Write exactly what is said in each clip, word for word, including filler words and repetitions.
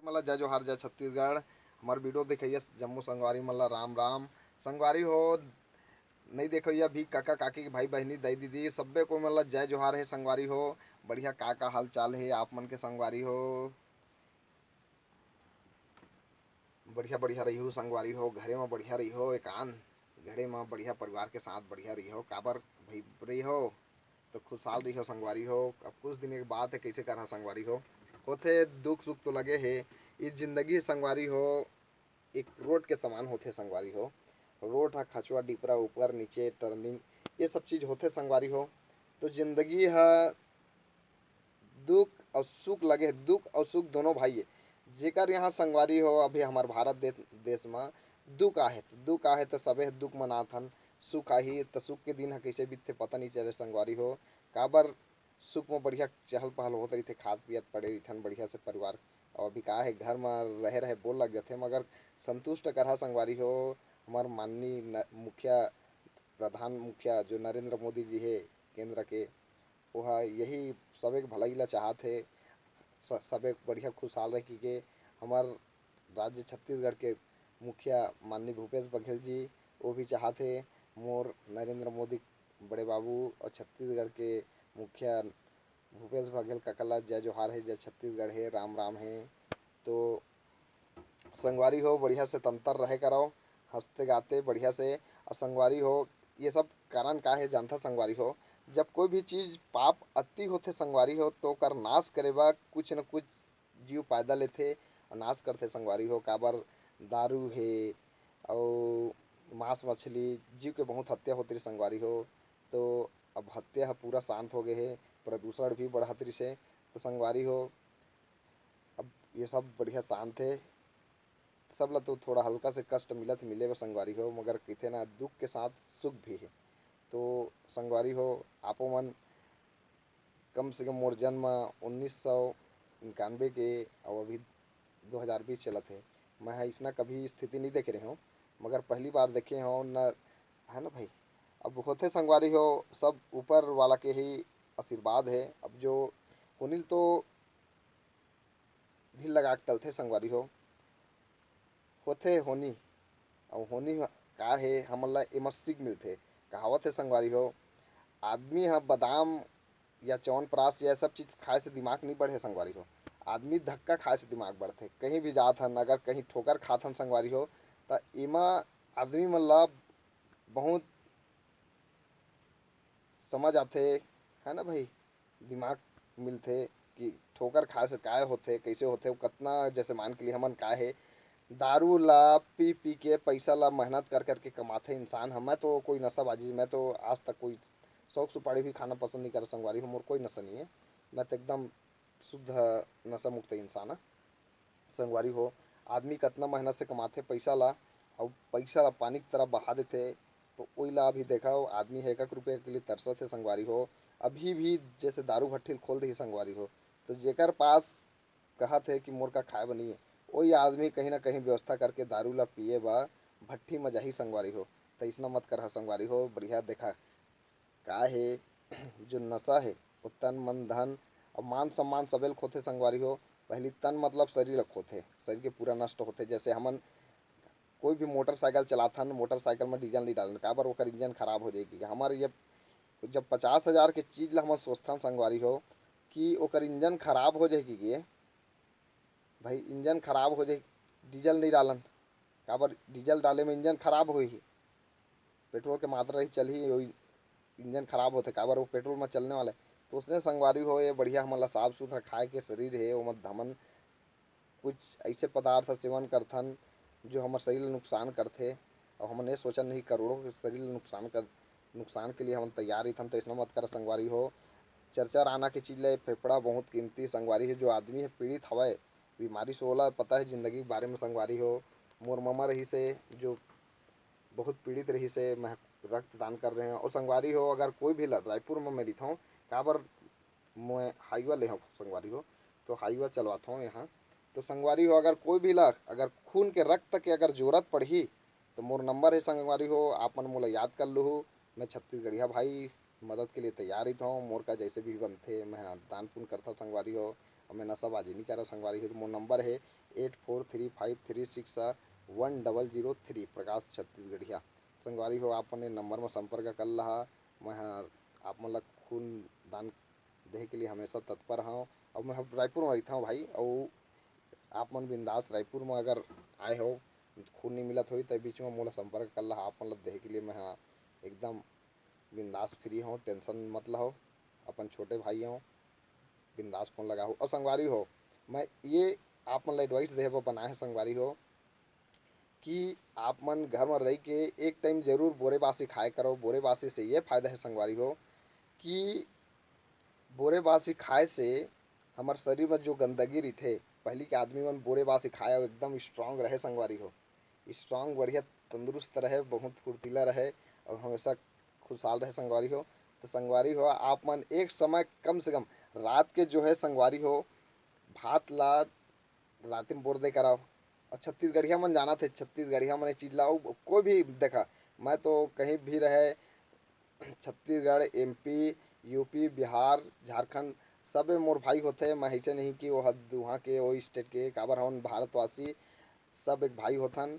मन ला जय जोहार, जय छत्तीसगढ़। हमर वीडियो देखइया जम्मो संगवारी मन ला राम राम। संगवारी हो, नई देखइया भी काका काकी, भाई बहिनी, दाई दीदी, सब्बे को मन ला जय जोहार हे संगवारी हो। बढ़िया का का हाल चाल हे आप मन के संगवारी हो? बढ़िया बढ़िया रहिहू संगवारी हो, घरे म बढ़िया रहिहू, एकान घरे म बढ़िया परिवार के साथ बढ़िया रहिहू, काबर भाई रहिहू तो खुशहाल रहिहू संगवारी हो। अब कुछ दिन के बात हे, कइसे करहा संगवारी हो, होथे दुख सुख तो लगे हे। ये जिंदगी संगवारी हो एक रोड के समान होथे संगवारी हो। रोड ह खचवा डिपरा, ऊपर नीचे टर्निंग, ये सब चीज होथे संगवारी हो। तो जिंदगी ह दुख अउ सुख लगे हे, दुख अउ सुख दोनों भाई हे। जेकर यहाँ संगवारी हो, अभी हमर भारत दे-, देश म दुख आहे त, दुख आहे त सबे ह दुख मनाथन, सुख आही त सुख के दिन ह कइसे बीतथे पता नइ चले संगवारी हो। काबर सुख म बढ़िया चहल पहल होत रहिथे, खात पियत पड़े रहिथन बढ़िया से परिवार। अउ अभी का हे, घर म रहे रहे बोर लग जथे, मगर संतुष्ट करहा संगवारी हो। हमर माननीय न-, मुखिया, प्रधान मुखिया जो नरेंद्र मोदी जी हे केंद्र के, ओहा यही सबे के भलाई ला चाहत हे, स-, सबे बढ़िया खुशहाल रहे कहिके। हमर राज्य छत्तीसगढ़ के मुखिया माननीय भूपेश बघेल जी, वो भी चाहत हे मोर नरेंद्र मोदी बड़े बाबू और छत्तीसगढ़ के मुखिया भूपेश बघेल काका ला जय जोहार हे, जय छत्तीसगढ़ हे, राम राम हे। तो संगवारी हो, बढ़िया से तंतर रहे करव, हंसते गाते बढ़िया से। और संगवारी हो, ये सब कारण का हे जानथा संगवारी हो, जब कोई भी चीज पाप अति होथे संगवारी हो, तो ओकर नाश करे बर कुछ न कुछ जीव पैदा लेथे और नाश करथे संगवारी हो। काबर दारू हे अउ मांस मछली, जीव के बहुत हत्या होत रहिस संगवारी हो। तो अब हत्या ह पूरा शांत हो गए हे, प्रदूषण भी बढ़त रहिस हे। तो संगवारी हो, अब ये सब बढ़िया शांत हे। सब ला तो थोड़ा हल्का से कष्ट मिलत मिले बर संगवारी हो, मगर कहिथे ना, दुख के साथ सुख भी हे। तो संगवारी हो, आपो मन कम से कम मोर जन्म उन्नीस सौ इक्यानवे के अउ अभी दो हज़ार बीस चलत हे। मैं ह इसना कभी स्थिति नहीं देखे रहे हूँ, मगर पहली बार देखे हूँ न, है ना भाई? अब होथे संगवारी हो, सब ऊपर वाला के ही आशीर्वाद हे। अब जो होनी ल तो ढील लगा के टलथे संगवारी हो। होथे होनी, अउ होनी ह-, का हे, हमन ला एमा सीख मिलथे। कहावत हे संगवारी हो, आदमी ह बादाम या च्यवनप्राश या सब चीज खाए से दिमाग नहीं बढ़े संगवारी हो, आदमी धक्का खाए से दिमाग बढ़थे। कहीं भी जात हन, अगर कहीं ठोकर खात हन संगवारी हो, त एमा आदमी मन ला बहुत समझ आथे, है ना भाई? दिमाग मिलथे कि ठोकर खाए से काय होथे, कइसे होथे, अउ कतना, जैसे मान के लिए हमन काय हे, दारू ला पी पी के, पैसा ला मेहनत कर करके कमाथे इंसान ह। मैं तो कोई नशाबाजी, मैं तो आज तक कोई शौक सुपारी भी खाना पसंद नहीं करत संगवारी हो, मोर कोई नशा नहीं है। मैं तो एकदम शुद्ध नशा मुक्त इंसान ह। संगवारी हो, आदमी कतना मेहनत से कमाथे पैसा ला, अउ पैसा ला पानी की तरह बहा देथे। तो ओई ला अभी देखा हो, आदमी ह एक एक रुपया के लिए तरसत हे संगवारी हो। अभी भी जैसे दारू भट्ठी ल खोल देही संगवारी हो, तो जेकर पास कहत हे कि मोर का खाए बर नहीं है, ओई आदमी कहीं ना कहीं व्यवस्था करके दारू ला पिए बर भट्ठी म जाही संगवारी हो। तो इसना मत करहा संगवारी हो, बढ़िया देखा का हे, जो नशा हे, वो तन, मन, धन अउ मान सम्मान सबे ल खोथे संगवारी हो। पहली तन मतलब शरीर ल खोथे, शरीर के पूरा नष्ट होथे। जैसे हमन कोई भी मोटरसाइकिल चलाथन, मोटरसाइकिल में डीजल नहीं डालन, काबर ओकर इंजन खराब हो जाही कि हमर ये जब पचास हजार के चीज ल हमन सोचथन संगवारी हो कि ओकर इंजन खराब हो जाही कि भाई इंजन खराब हो जाही, डीजल नहीं डालन, काबर डीजल डाले में इंजन खराब होही, पेट्रोल के मात्रा रही चलही, वही इंजन खराब होथे, काबर वो पेट्रोल में चलने वाला है। तो उसने संगवारी हो, ये बढ़िया हमन ला साफ सुथरा खाए के शरीर हे, ओमा हमन कुछ ऐसे पदार्थ सेवन करथन जो हमर शरीर ल नुकसान करथे, और हमन ये सोचन नहीं करोड़ों के शरीर ल नुकसान कर, नुकसान के लिए हमन तैयार रहिथन। तो ऐसना मत कर संगवारी हो। चरचा राना के चीज ले, फेफड़ा बहुत कीमती संगवारी हे। जो आदमी हे पीड़ित हवय बीमारी से, ओला पता हे जिंदगी के बारे में संगवारी हो। मोर ममा रहिस हे जो बहुत पीड़ित रहिस हे, मैं रक्तदान कर रहे हूँ। और संगवारी हो, अगर कोई भी ल-, रायपुर में मैं रहिथौं, काबर मैं हाईवा ले हौं संगवारी हो, तो हाईवा चलवाथौं यहाँ। तो संगवारी हो, अगर कोई भी ला अगर खून के रक्त के अगर जरूरत पड़ही, तो मोर नंबर हे संगवारी हो, आप मन मोला याद कर लूहू। मैं छत्तीसगढ़िया भाई, मदद के लिए तैयार रहिथौं। मोर का जैसे भी बनथे, मैं ह दान पुण्य करथौं संगवारी हो। मैं नशाबाजी नहीं कर रहा संगवारी हो। तो मोर नंबर है eight four three five three six one double zero three, प्रकाश छत्तीसगढ़िया। संगवारी हो, आप मन ये नंबर में संपर्क कर लहा। मैं ह आप मन ला खून दान देहे के लिए हमेशा तत्पर हूँ। और मैं ह रायपुर में रहता हूँ भाई, और आप मन बिंदास रायपुर में अगर आए हो, खून नहीं मिलत होई, तो बीच में मोला संपर्क कर लहा। आप मन ला देहे के लिए मैं ह एकदम बिंदास फ्री हूँ, टेंशन मत लहो। अपन छोटे भाई हूँ, बिंदास फोन लगाहू। और संगवारी हो, मैं ये आप मन ला एडवाइस देहे बर बनाए हे संगवारी हो, कि आप मन घर में रह के एक टाइम जरूर बोरे बासी खाए करो। बोरे बासी से ये फायदा है संगवारी हो, कि बोरे बासी खाए से हमर शरीर में जो गंदगी रहिथे, पहली के आदमी मन बोरे बासी खाए अउ एकदम स्ट्रांग रहे संगवारी हो, स्ट्रांग बढ़िया तंदुरुस्त रहे, बहुत फुर्तीला रहे और हमेशा खुशहाल रहे संगवारी हो। तो संगवारी हो, आप मन एक समय कम से कम रात के जो है संगवारी हो, भात ला रात में बोर दे कराओ। और छत्तीसगढ़िया मन जानत हे, छत्तीसगढ़िया मन ये चीज ला, कोई भी देखा, मैं तो कहीं भी रहे, छत्तीसगढ़, एमपी, यूपी, बिहार, झारखंड, सबे मोर भाई होथे। मैं अइसे नहीं कि वो हद वहाँ के, वो स्टेट के, काबर हमन भारतवासी सब एक भाई होथन।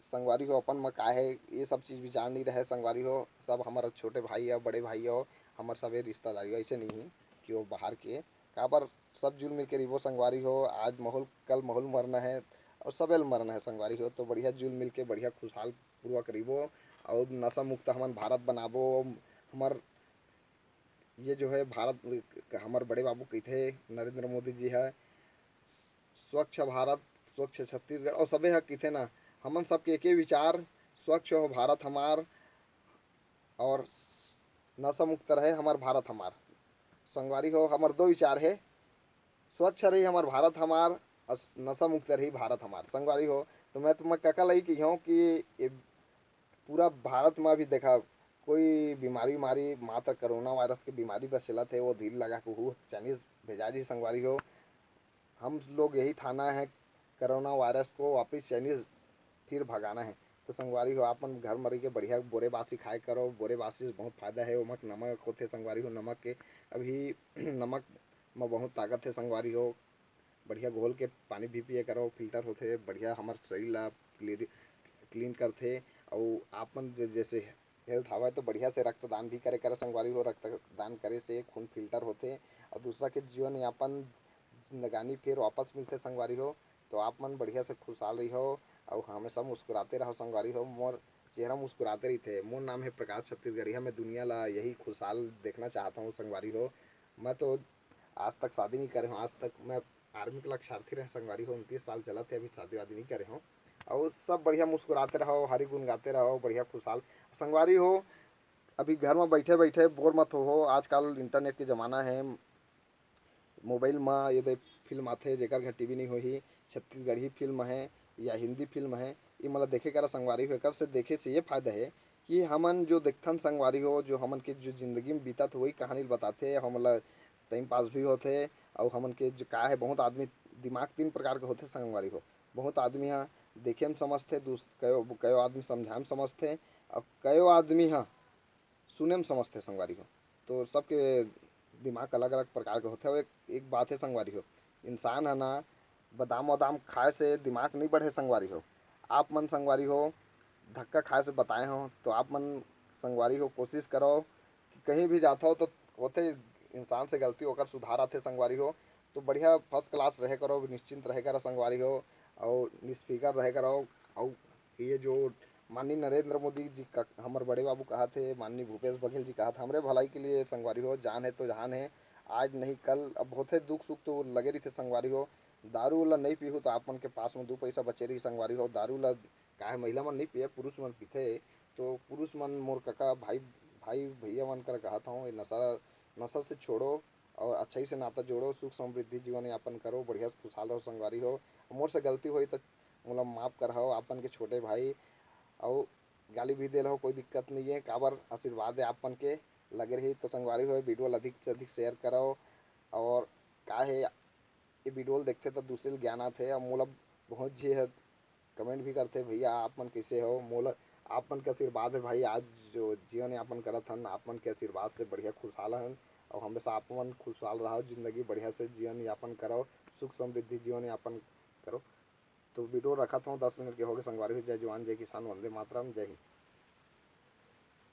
संगवारी हो, अपन म का हे, ये सब चीज विचार नहीं रहे संगवारी हो। सब हमर छोटे भाई हो, बड़े भाई हो, हमर सबे रिश्तेदारी हो, अइसे नहीं हे कि वो बाहर के, काबर सब जुल मिल के रहिबो संगवारी हो। आज माहौल, कल माहौल मरना है और सबे ल मरना है संगवारी हो। तो बढ़िया जुल मिल के बढ़िया खुशहाल पूर्वक रहिबो और नशा मुक्त हमन भारत बनाबो। हमर ये जो है भारत, हमर बड़े बाबू कहिथे नरेंद्र मोदी जी है, स्वच्छ भारत, स्वच्छ छत्तीसगढ़, और सबे ह कहिथे ना, हमन सबके एके विचार, स्वच्छ हो भारत हमार और नशा मुक्त रहे हमर भारत हमार। संगवारी हो, हमर दो विचार है, स्वच्छ रही हमर भारत हमार और नशा मुक्त रही भारत हमार। संगवारी हो, तो मैं तुम्हें कका लई कही हूँ कि ये पूरा भारत में अभी देखा, कोई बीमारी उमारी, मात्र कोरोना वायरस के बीमारी बस चलत है, वो धीरे लगा के हु चाइनीज भेजा जी संगवारी हो। हम लोग यही ठाना है कोरोना वायरस को वापस चाइनीज फिर भगाना है। तो संगवारी हो, आप मन घर में रह के बढ़िया बोरे बासी खाए करो। बोरे बासी से बहुत फायदा है। ओमा के नमक होथे संगवारी हो, नमक के अभी नमक में बहुत ताकत है संगवारी हो। बढ़िया घोल के पानी भी पिए करो, फिल्टर होथे, बढ़िया हमर शरीर ला क्लियर, क्लीन करथे। अउ आप मन जे-, जैसे हेल्थ हवय तो बढ़िया से रक्तदान भी करे करो संगवारी हो। रक्तदान करे से खून फिल्टर होथे और दूसरा के जीवन यापन, जिंदगानी फिर वापस मिलथे संगवारी हो। तो आप मन बढ़िया से खुशहाल रहिहो और हमेशा मुस्कुराते रहो संगवारी हो। मोर चेहरा मुस्कुराते रहिथे। मोर नाम है प्रकाश छत्तीसगढ़िया। मैं दुनिया ला यही खुशहाल देखना चाहता हूँ संगवारी हो। मैं तो आज तक शादी नहीं करे हूँ, आज तक मैं आर्मी के लक्षार्थी रहे संगवारी हो, उनतीस साल चलत हे, अभी शादी वादी नहीं करे हूँ। और सब बढ़िया मुस्कुराते रहो, हरी गुन गाते रहो, बढ़िया खुशहाल संगवारी हो। अभी घर में बैठे बैठे बोर मत हो, आजकल इंटरनेट के जमाना है, मोबाइल में ये दे फिल्म आथे, जेकर घर टीवी नहीं होही, छत्तीसगढ़ी फिल्म है या हिंदी फिल्म है, ये मतलब देखे करा संगवारी हो। एकर से देखे से ये फायदा है कि हमन जो देखथन संगवारी हो, जो हमन के जो जिंदगी में बीतत वही कहानी ल बताथे, हमन ला टाइम पास भी होथे। और हमन के जो का है, बहुत आदमी दिमाग तीन प्रकार के होथे संगवारी हो। बहुत आदमी ह देखे में समझथे, दूस-, कयो, कयो आदमी समझाए में समझथे, और कयो आदमी ह सुने में समझथे संगवारी हो। तो सबके दिमाग अलग-अलग प्रकार के होथे। अउ एक, एक बात है संगवारी हो, इंसान ह ना बादाम वादाम खाए से दिमाग नहीं बढ़े संगवारी हो। आप मन संगवारी हो धक्का खाए से बताए हो, तो आप मन संगवारी हो कोशिश करो कि कहीं भी जात हो तो होथे इंसान से गलती, ओकर सुधार आथे संगवारी हो। तो बढ़िया फर्स्ट क्लास रहे करो, निश्चिंत रहे करो संगवारी हो, और निस्फिकर रहे करो। और ये जो माननीय नरेंद्र मोदी जी का, हमर बड़े बाबू कहा थे, माननीय भूपेश बघेल जी कहा था, हमरे भलाई के लिए संगवारी हो, जान है तो जहान है, आज नहीं कल अब होथे दुख सुख तो लगे रहिथे संगवारी हो। दारू ला नहीं पीहू तो आप मन के पास में दू पैसा बचे रही संगवारी हो। दारू ला काहे महिला मन नहीं पिए, पुरुष मन पीथे। तो पुरुष मन, मोर कका भाई, भाई भैया मन कर कहा था, ये नशा, नशा से छोड़ो और अच्छाई से नाता जोड़ो, सुख समृद्धि जीवन यापन करो, बढ़िया खुशहाल रहो संगवारी हो। मोर से गलती होई तो मोला माफ करहव, आपन के छोटे भाई, अउ गाली भी दे लहो, कोई दिक्कत नहीं है। काबर आशीर्वाद है आपन के लगे रही। तो संगवारी हो, वीडियो ला अधिक से अधिक शेयर करो। और का है, ये वीडियो ल देखथे तो दूसरे ल ज्ञान आथे। और मोला बहुत झी है कमेंट भी करथे, "भैया आप मन कैसे हो?" मोला आप मन के आशीर्वाद है भाई, आज जो जीवन यापन करत हन, आप मन के आशीर्वाद से बढ़िया खुशहाल हन। और हमेशा आप मन खुशहाल रहो, जिंदगी बढ़िया से जीवन यापन करो, सुख समृद्धि जीवन यापन करो। तो वीडियो रखत हूँ, दस मिनट के होगे संगवारी हो। जय जवान, जय किसान, वंदे मातरम, जय हिंद।